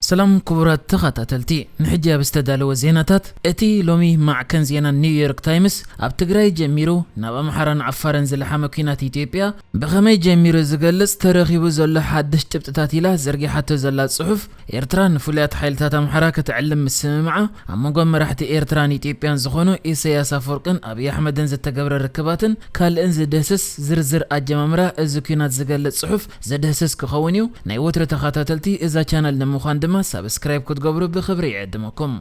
ሰላም ክቡራት ተኸታተልቲ፣ ንሕጂ ኣብ ዝተዳለወ ዜናታት፣ እቲ ሎሚ ማዕከን ዜና ኒውዮርክ ታይምስ ኣብ ትግራይ ጀሚሩ ናብ ኣምሓራን ዓፋርን ዝለሓመ ኲናት ኢትዮጵያ ብኸመይ ጀሚሩ ዝገልጽ ተረኺቡ ዘሎ ሓድሽ ጭብጥታት ኢላ ዘርጊሓቶ ዘላ ጽሑፍ፣ ኤርትራ ንፍሉያት ሓይልታት ኣምሓራ ክትዕልም ምስምምዓ፣ ኣብ መንጎ መራሕቲ ኤርትራን ኢትዮጵያን ዝኾኑ ኢሳያስ ኣፈወርቅን ኣብይ ኣሕመድን ዝተገብረ ርክባትን ካልእን ዝድህስስ ዝርዝር ኣጀማምራ እዚ ኲናት ዝገልጽ ጽሑፍ ዝድህስስ ክኸውን እዩ። ናይ ወትሩ ተኸታተልቲ እዛ ቻነል ንምዃን ድማ ሳብስክራይብ ክትገብሩ ብኽብሪ ይዕድመኩም።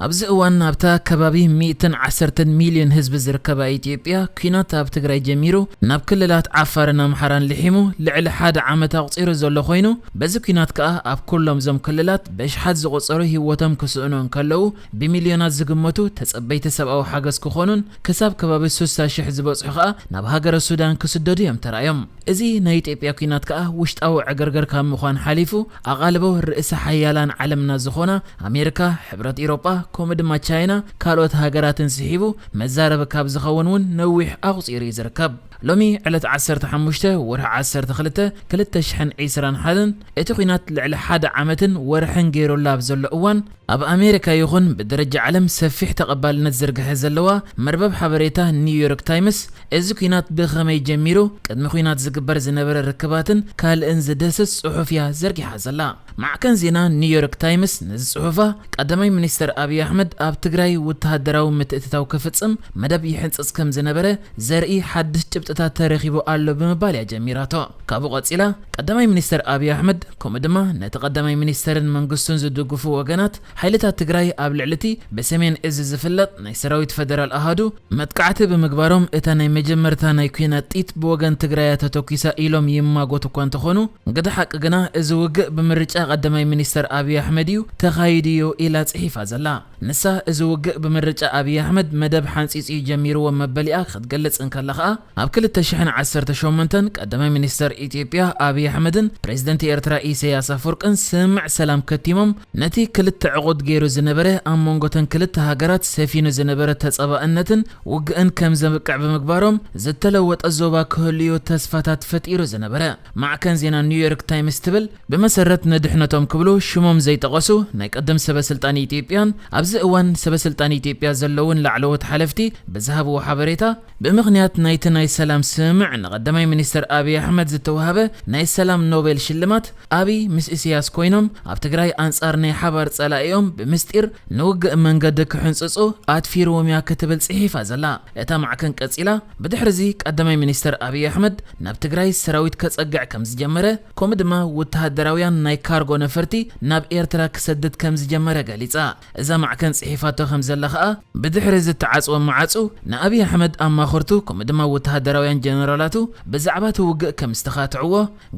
ኣብዚ እዋን ኣብታ ከባቢ ሚእትን ዓሰርተን ሚልዮን ህዝቢ ዝርከባ ኢትዮጵያ፣ ኲናት ኣብ ትግራይ ጀሚሩ ናብ ክልላት ዓፋርን ኣምሓራን ልሒሙ ልዕሊ ሓደ ዓመት ኣቑጺሩ ዘሎ ኮይኑ፣ በዚ ኲናት ከኣ ኣብ ኩሎም እዞም ክልላት በሽሓት ዝቑጸሩ ህይወቶም ክስእኑ እንከለዉ፣ ብሚልዮናት ዝግመቱ ተጸበይቲ ሰብኣዊ ሓገዝ ክኾኑን ክሳብ ከባቢ ስሳ ሽሕ ዝበጽሑ ከኣ ናብ ሃገረ ሱዳን ክስደዱ እዮም ተራእዮም። እዚ ናይ ኢትዮጵያ ኲናት ከኣ ውሽጣዊ ዕግርግር ካብ ምዃን ሓሊፉ፣ ኣቓልቦ ርእሰ ሓያላን ዓለምና ዝኾና ኣሜሪካ፣ ሕብረት ኢሮጳ፣ ከምኡ ድማ ቻይና፣ ካልኦት ሃገራትን ስሒቡ መዛረቢ ካብ ዝኸውን እውን ነዊሕ ኣቑጺሩ እዩ ዝርከብ። ሎሚ ዕለት ዓሰርተ ሓሙሽተ ወርሒ ዓሰርተ ክልተ ክልተ ሽሕን ዕስራን ሓደን እቲ ኲናት ልዕሊ ሓደ ዓመትን ወርሕን ገይሩላ ኣብ ዘሎ እዋን፣ ኣብ ኣሜሪካ ይኹን ብደረጃ ዓለም ሰፊሕ ተቐባልነት ዝርግሐ ዘለዋ መርበብ ሓበሬታ ኒውዮርክ ታይምስ፣ እዚ ኲናት ብኸመይ ጀሚሩ፣ ቅድሚ ኲናት ዝግበር ዝነበረ ርክባትን ካልእን ዝድህስስ ጽሑፍ እያ ዘርጊሓ ዘላ። ማዕከን ዜና ኒውዮርክ ታይምስ ነዚ ጽሑፋ፣ ቀዳማይ ሚኒስተር ኣብይ ኣሕመድ ኣብ ትግራይ ወተሃደራዊ ምትእትታው ክፍጽም መደብ ይሕንጽጽ ከም ዝነበረ ዘርኢ ሓድሽ ጭብጥታት ተረኺቡ ኣሎ ብምባል እያ ጀሚራቶ። ካብኡ ቀጺላ፣ ቀዳማይ ሚኒስተር ኣብይ ኣሕመድ፣ ከምኡ ድማ ነቲ ቀዳማይ ሚኒስተርን መንግስቱን ዝድግፉ ወገናት፣ ሓይልታት ትግራይ ኣብ ልዕሊ እቲ ብሰሜን እዝ ዝፍለጥ ናይ ሰራዊት ፈደራል ኣሃዱ መጥቃዕቲ ብምግባሮም፣ እታ ናይ መጀመርታ ናይ ኲናት ጥይት ብወገን ትግራይ እያ ተተኲሳ ኢሎም ይማጎቱ እኳ እንተኾኑ፣ ግደ ሓቂ ግና፣ እዚ ውግእ ብምርጫ ቀዳማይ ሚኒስተር ኣብይ ኣሕመድ እዩ ተኻይዱዮ ኢላ ጽሒፋ ዘላ። ንሳ፣ እዚ ውግእ ብምርጫ ኣብይ ኣሕመድ መደብ ሓንጺጹ እዩ ጀሚርዎ መበሊኣ ክትገልጽ እንከላ ኸኣ፣ ኣብ ክልተ ሽሕን ዓሰርተ ሸሞንተን ቀዳማይ ሚኒስተር ኢትዮጵያ ኣብይ ኣሕመድን ፕሬዝደንት ኤርትራ ኢሳያስ ኣፈወርቅን ስምምዕ ሰላም ከቲሞም፣ ነቲ ክልተ ዕቑድ ገይሩ ዝነበረ ኣብ መንጎተን ክልተ ሃገራት ሰፊኑ ዝነበረ ተጻባእነትን ውግእን ከም ዘብቅዕ ብምግባሮም፣ ዝተለወጠ ዞባ ክህልዮ ተስፋታት ፈጢሩ ዝነበረ። ማዕከን ዜና ኒውዮርክ ታይምስ ትብል፣ ብመሰረት ነድሕነቶም ክብሉ ሽሞም ዘይጠቐሱ ናይ ቀደም ሰበ ስልጣን ኢትዮጵያን ኣብዚ እዋን ሰበ ስልጣን ኢትዮጵያ ዘለውን ላዕለዎት ሓለፍቲ ብዝሃብዎ ሓበሬታ፣ ብምኽንያት ናይቲ ናይ ሰላም ስምምዕ ንቐዳማይ ሚኒስተር ኣብይ ኣሕመድ ዝተዋህበ ናይ ሰላም ኖቤል ሽልማት፣ ኣብይ ምስ ኢሳያስ ኮይኖም ኣብ ትግራይ ኣንጻር ናይ ሓባር ጸላኢኦም ብምስጢር ንውግእ መንገዲ ክሕንጽጹ ኣትፊርዎም እያ ክትብል ጽሒፋ ዘላ እታ ማዕከን ቀጺላ፣ ብድሕሪ እዚ ቀዳማይ ሚኒስተር ኣብይ ኣሕመድ ናብ ትግራይ ሰራዊት ከጸግዕ ከም ዝጀመረ፣ ከምኡ ድማ ወተሃደራውያን ናይ ካርጎ ነፈርቲ ናብ ኤርትራ ክሰድድ ከም ዝጀመረ ገሊጻ። እዛ ማዕከን ጽሒፋቶ ከም ዘላ ኸኣ፣ ብድሕሪ ዝተዓጽወ መዓጹ ንኣብይ ኣሕመድ ኣማኸርቱ፣ ከምኡ ድማ ወተሃደራውያን ጀነራላቱ ብዛዕባ እቲ ውግእ ከም ዝተኻትዕዎ፣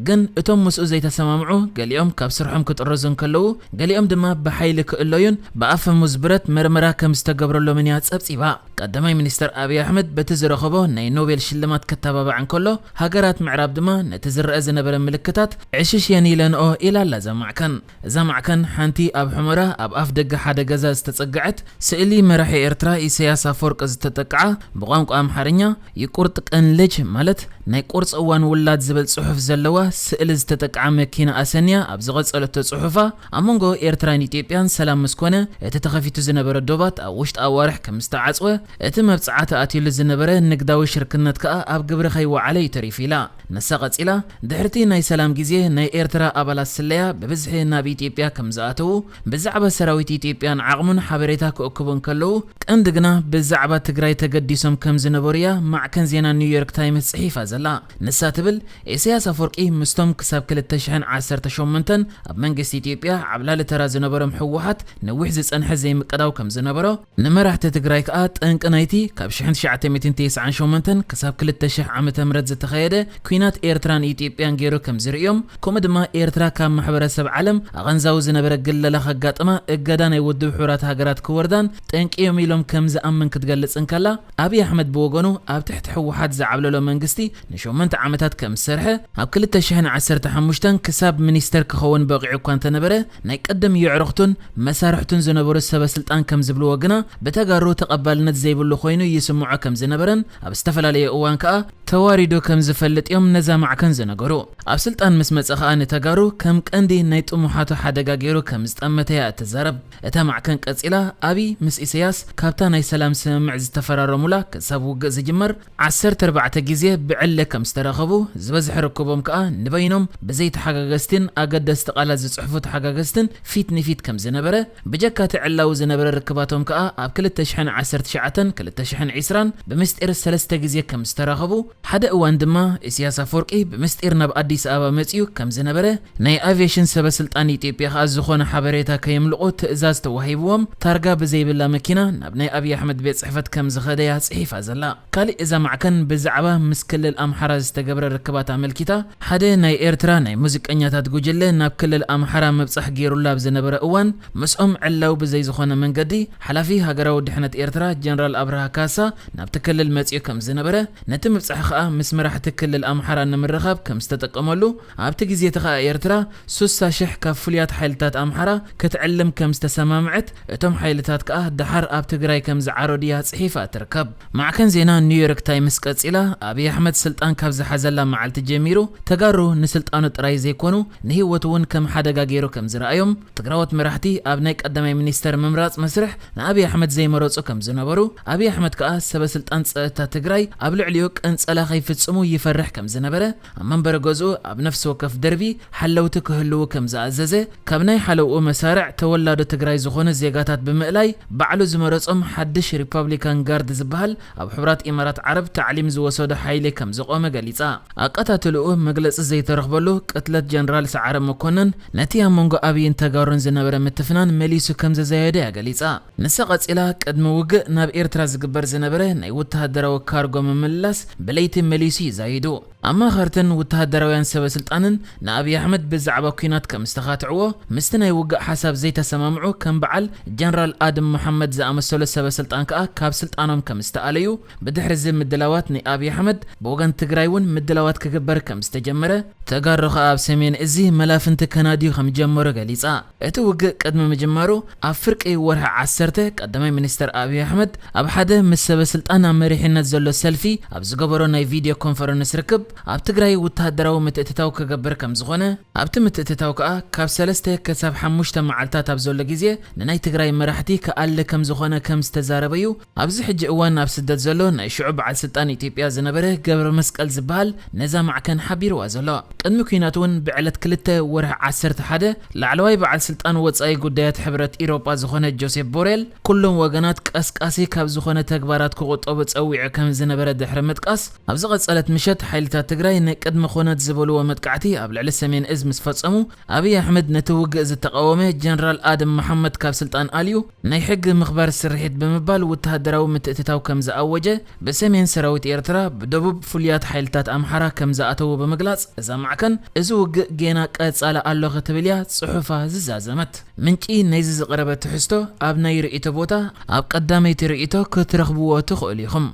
ግን እቶም ምስኡ ዘይተሰማምዑ፣ ገሊኦም ካብ ስርሖም ክጥረዙ እንከለዉ፣ ገሊኦም ድማ ብሓይሊ ክእለዩን ብኣፈሙዝ ብረት መርመራ ከም ዝተገብረሎምን እያ ጸብጺባ። ቀዳማይ ሚኒስተር ኣብይ ኣሕመድ በቲ ዝረኸቦ ናይ ኖቤል ሽልማት ከተባባዕ እንከሎ፣ ሃገራት ምዕራብ ድማ ነቲ ዝረአ ዝነበረ ምልክታት ዕሽሽ እየን ኢለንኦ ኢላ ኣላ እዛ ማዕከን። እዛ ማዕከን ሓንቲ ኣብ ሑመራ ኣብ ኣፍ ደገ ሓደ ገዛ ዝተጸግዐት ስእሊ መራሒ ኤርትራ ኢሳያስ ኣፈወርቂ ዝተጠቅዓ፣ ብቋንቋ ኣምሓርኛ የቁርጥ ቀን ልጅ ማለት ናይ ቁርጽ እዋን ውላድ ዝብል ጽሑፍ ዘለዋ ስእሊ ዝተጠቅዓ መኪና ኣሰንያ ኣብ ዝቐጸለቶ ጽሑፋ፣ ኣብ መንጎ ኤርትራን ኢትዮጵያን ሰላም ምስ ኮነ፣ እቲ ተኸፊቱ ዝነበረ ዶባት ኣብ ውሽጢ ኣዋርሕ ከም ዝተዓጽወ፣ እቲ መብጽዓ ተኣትዩሉ ዝነበረ ንግዳዊ ሽርክነት ከኣ ኣብ ግብሪ ከይወዓለ እዩ ተሪፉ ኢላ። ንሳ ቀጺላ፣ ድሕርቲ ናይ ሰላም ግዜ ናይ ኤርትራ ኣባላት ስለያ ብብዝሒ ናብ ኢትዮጵያ ከም ዝኣተዉ፣ ብዛዕባ ሰራዊት ኢትዮጵያን ዓቕሙን ሓበሬታ ክእክቡ እንከለዉ፣ ቀንዲ ግና ብዛዕባ ትግራይ ተገዲሶም ከም ዝነበሩ እያ ማዕከን ዜና ኒውዮርክ ታይምስ ጽሒፋ ዘላ። ንሳ ትብል፣ ኢሳያስ ኣፈወርቂ ምስቶም ክሳብ ክልተ ሽሕን ዓሰርተ ሸሞንተን ኣብ መንግስቲ ኢትዮጵያ ዓብላሊ ተራ ዝነበሮም ህወሓት ነዊሕ ዝጸንሐ ዘይምቅዳው ከም ዝነበሮ፣ ንመራሕቲ ትግራይ ከኣ ጠንቂ ናይቲ ካብ ሽሕን ትሽዓተ ሚእትን ተስዓን ሸሞንተን ክሳብ ክልተ ሽሕ ዓመተ ምህረት ዝተኻየደ ኲናት ኤርትራን ኢትዮጵያን ገይሩ ከም ዝርእዮም፣ ከምኡ ድማ ኤርትራ ካብ ማሕበረሰብ ዓለም ኣቐንዛዊ ዝነበረ ግለላ ከጋጥማ እገዳ ናይ ውድብ ሕቡራት ሃገራት ክወርዳን ጠንቂ እዮም ኢሎም ከም ዝኣምን ክትገልጽ እንከላ፣ ኣብይ ኣሕመድ ብወገኑ ኣብ ትሕቲ ህወሓት ዝዓብለሎ መንግስቲ ንሸሞንተ ዓመታት ከም ዝሰርሐ፣ ኣብ ክልተ ሽሕን ዓሰርተ ሓሙሽተን ክሳብ ሚኒስተር ክኸውን በቒዑ እኳ እንተነበረ፣ ናይ ቅድም የዕሩኽቱን መሳርሕቱን ዝነበሩ ሰበ ስልጣን ከም ዝብልዎ ግና፣ ብተጋሩ ተቐባልነት ዘይብሉ ኮይኑ ይስምዖ ከም ዝነበረን ኣብ ዝተፈላለየ እዋን ከኣ ተዋሪዱ ከም ዝፈልጥ እዮም ነዛ ማዕከን ዝነገሩ። ኣብ ስልጣን ምስ መጸ ከኣ ንተጋሩ ከም ቀንዲ ናይ ጥሙሓቱ ሓደጋ ገይሩ ከም ዝጠመተ እያ እትዛረብ። እታ ማዕከን ቀጺላ፣ ኣብይ ምስ ኢሳያስ ካብታ ናይ ሰላም ስምምዕ ዝተፈራረሙላ ክሳብ ውግእ ዝጅመር ዓሰርተ ኣርባዕተ ግዜ ብዕሊ ከም ዝተራኸቡ፣ ዝበዝሐ ርክቦም ከኣ ንበይኖም ብዘይተሓጋገዝቲን ኣገደስቲ ቃላት ዝጽሕፉ ተሓጋገዝትን ፊት ንፊት ከም ዝነበረ፣ ብጀካ እቲ ዕላዊ ዝነበረ ርክባቶም ከኣ ኣብ ክልተ ሽሕን ዓሰርተ ትሽዓተን ክልተ ሽሕን ዕስራን ብምስጢር ሰለስተ ግዜ ከም ዝተራኸቡ፣ ሓደ እዋን ድማ ኢሳያስ ኣፈወርቂ ብምስጢር ናብ ኣዲስ ኣበባ መጺኡ ከም ዝነበረ፣ ናይ ኣቪዬሽን ሰበ ስልጣን ኢትዮጵያ ከኣ ዝኾነ ሓበሬታ ከየምልቑ ትእዛዝ ተዋሂብዎም፣ ታርጋ ብዘይብላ መኪና ናብ ናይ ኣብይ ኣሕመድ ቤት ጽሕፈት ከም ዝኸደያ ጽሒፋ ዘላ። ካሊእ እዛ ማዕከን ብዛዕባ ምስ ክልል ኣምሓራ ዝተገብረ ርክባት ኣመልኪታ፣ ሓደ ናይ ኤርትራ ናይ ሙዚቀኛታት ጉጅለ ናብ ክልል ኣምሓራ ምብጻሕ ገይሩላ ኣብ ዝነበረ እዋን፣ ምስኦም ዕላዊ ብዘይ ዝኾነ መንገዲ፣ ሓላፊ ሃገራዊ ድሕነት ኤርትራ ጀነራል ኣብርሃ ካሳ ናብቲ ክልል መጺኡ ከም ዝነበረ፣ ነቲ ምብጻሕ ከኣ ምስ መራሕቲ ክልል ኣምሓራ ንምርኻብ ከም ዝተጠቀመሉ፣ ኣብቲ ግዜ እቲ ከኣ ኤርትራ ሱሳ ሽሕ ካብ ፍሉያት ሓይልታት ኣምሓራ ክትዕልም ከም ዝተሰማምዐት፣ እቶም ሓይልታት ከኣ ደሓር ኣብ ትግራይ ከም ዝዓረዱ እያ ጽሒፋ ትርከብ። ማዕከን ዜና ኒውዮርክ ታይምስ ቀጺላ፣ ኣብይ ኣሕመድ ስልጣን ካብ ዝሓዘላ መዓልቲ ጀሚሩ፣ ተጋሩ ንስልጣኑ ጥራይ ዘይኮኑ፣ ንህይወቱ እውን ከም ሓደጋ ገይሩ ከም ዝረኣዮም፣ ትግራዎት መራሕቲ ኣብ ናይ ቀዳማይ ሚኒስተር ምምራጽ መስርሕ ንኣብይ ኣሕመድ ዘይመረጹ ከም ዝነበሩ፣ ኣብይ ኣሕመድ ከኣ ሰበ ስልጣን ጸጥታ ትግራይ ኣብ ልዕሊኡ ቅንጸላ ከይፍጽሙ ይፈርሕ ከም ዝነበረ፣ ኣብ መንበሪ ገዝኡ ኣብ ነፍሲ ወከፍ ደርቢ ሓለውቲ ክህልዉ ከም ዝኣዘዘ፣ ካብ ናይ ሓለውኡ መሳርዕ ተወላዶ ትግራይ ዝኾኑ ዜጋታት ብምእላይ፣ ባዕሉ ዝመረጾም ሓድሽ ሪፐብሊካን ጋርድ ዝበሃል ኣብ ሕቡራት ኢማራት ዓረብ ታዕሊም ዝወሰዶ ሓይሊ ከም ዘቖመ ገሊጻ። ኣቀታትልኡ መግለጺ ዘይተረኽበሉ ቅትለት ጀነራል ሰዓረ መኮነን፣ ነቲ ኣብ መንጎ ኣብይን ተጋሩን ዝነበረ ምትፍናን መሊሱ ከም ዘዛየዶ እያ ገሊጻ። ንሳ ቀጺላ፣ ቅድሚ ውግእ ናብ ኤርትራ ዝግበር ዝነበረ ናይ ወተሃደራዊ ካርጎ ምምልላስ ብለይቲ መሊሱ እዩ ዛይዱ። ኣማኸርትን ወተሃደራውያን ሰበ ስልጣንን ንኣብይ ኣሕመድ ብዛዕባ ኲናት ከም ዝተኻትዕዎ፣ ምስቲ ናይ ውግእ ሓሳብ ዘይተሰማምዑ ከም በዓል ጀነራል ኣድም መሓመድ ዝኣመሰሉ ሰበ ስልጣን ከኣ ካብ ስልጣኖም ከም ዝተኣለዩ፣ ብድሕሪ እዚ ምድላዋት ናይ ኣብይ ኣሕመድ ብወገን ትግራይ እውን ምድላዋት ክግበር ከም ዝተጀመረ፣ ተጋሩ ከኣ ኣብ ሰሜን እዚ መላፍንቲ ከናድዩ ከም ጀመሩ ገሊጻ። እቲ ውግእ ቅድሚ ምጅማሩ ኣብ ፍርቂ ወርሒ ዓሰርተ ቀዳማይ ሚኒስተር ኣብይ ኣሕመድ ኣብ ሓደ ምስ ሰበ ስልጣን ኣብ መሪሕነት ዘሎ ሰልፊ ኣብ ዝገበሮ ናይ ቪድዮ ኮንፈረንስ ርክብ ኣብ ትግራይ ወተሃደራዊ ምትእትታው ክገብር ከም ዝኾነ፣ ኣብቲ ምትእትታው ከኣ ካብ ሰለስተ ክሳብ ሓሙሽተ መዓልታት ኣብ ዘሎ ግዜ ንናይ ትግራይ መራሕቲ ክኣሊ ከም ዝኾነ ከም ዝተዛረበ እዩ ኣብዚ ሕጂ እዋን ኣብ ስደት ዘሎ ናይ ሽዑ በዓል ስልጣን ኢትዮጵያ ዝነበረ ገብረ መስቀል ዝበሃል ነዛ ማዕከን ሓቢርዋ ዘሎ። ቅድሚ ኲናት እውን ብዕለት ክልተ ወርሒ ዓሰርተ ሓደ ላዕለዋይ በዓል ስልጣን ወጻኢ ጉዳያት ሕብረት ኢሮጳ ዝኾነ ጆሴፕ ቦሬል፣ ኩሎም ወገናት ቀስቃሲ ካብ ዝኾነ ተግባራት ክቑጠቡ ጸዊዑ ከም ዝነበረ ድሕሪ ምጥቃስ፣ ኣብ ዝቐጸለት ምሸት ሓይልታት ትግራይ ናይ ቅድሚ ኹነት ዝበልዎ መጥቃዕቲ ኣብ ልዕሊ ሰሜን እዝ ምስ ፈጸሙ፣ ኣብይ ኣሕመድ ነቲ ውግእ ዝተቓወመ ጀነራል ኣደም መሓመድ ካብ ስልጣን ኣልዩ፣ ናይ ሕጊ ምኽባር ስርሒት ብምባል ወተሃደራዊ ምትእትታው ከም ዝኣወጀ፣ ብሰሜን ሰራዊት ኤርትራ፣ ብደቡብ ፍሉያት ሓይልታት ኣምሓራ ከም ዝኣተዉ ብምግላጽ፣ እዛ ማዕከን እዚ ውግእ ጌና ቀጻሊ ኣሎ ክትብል እያ ጽሑፋ ዝዛዘመት። ምንጪ ናይዚ ዝቐረበ ትሕዝቶ ኣብ ናይ ርእይቶ ቦታ ኣብ ቀዳመይቲ ርእይቶ ክትረኽብዎ ትኽእሉ ኢኹም።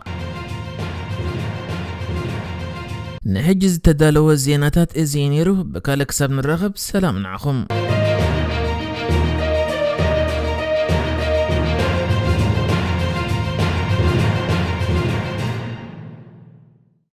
ንሕጂ ዝተዳለወ ዜናታት እዚ እዩ ነይሩ። ብካልእ ክሳብ ንራኸብ ሰላም ንዓኹም።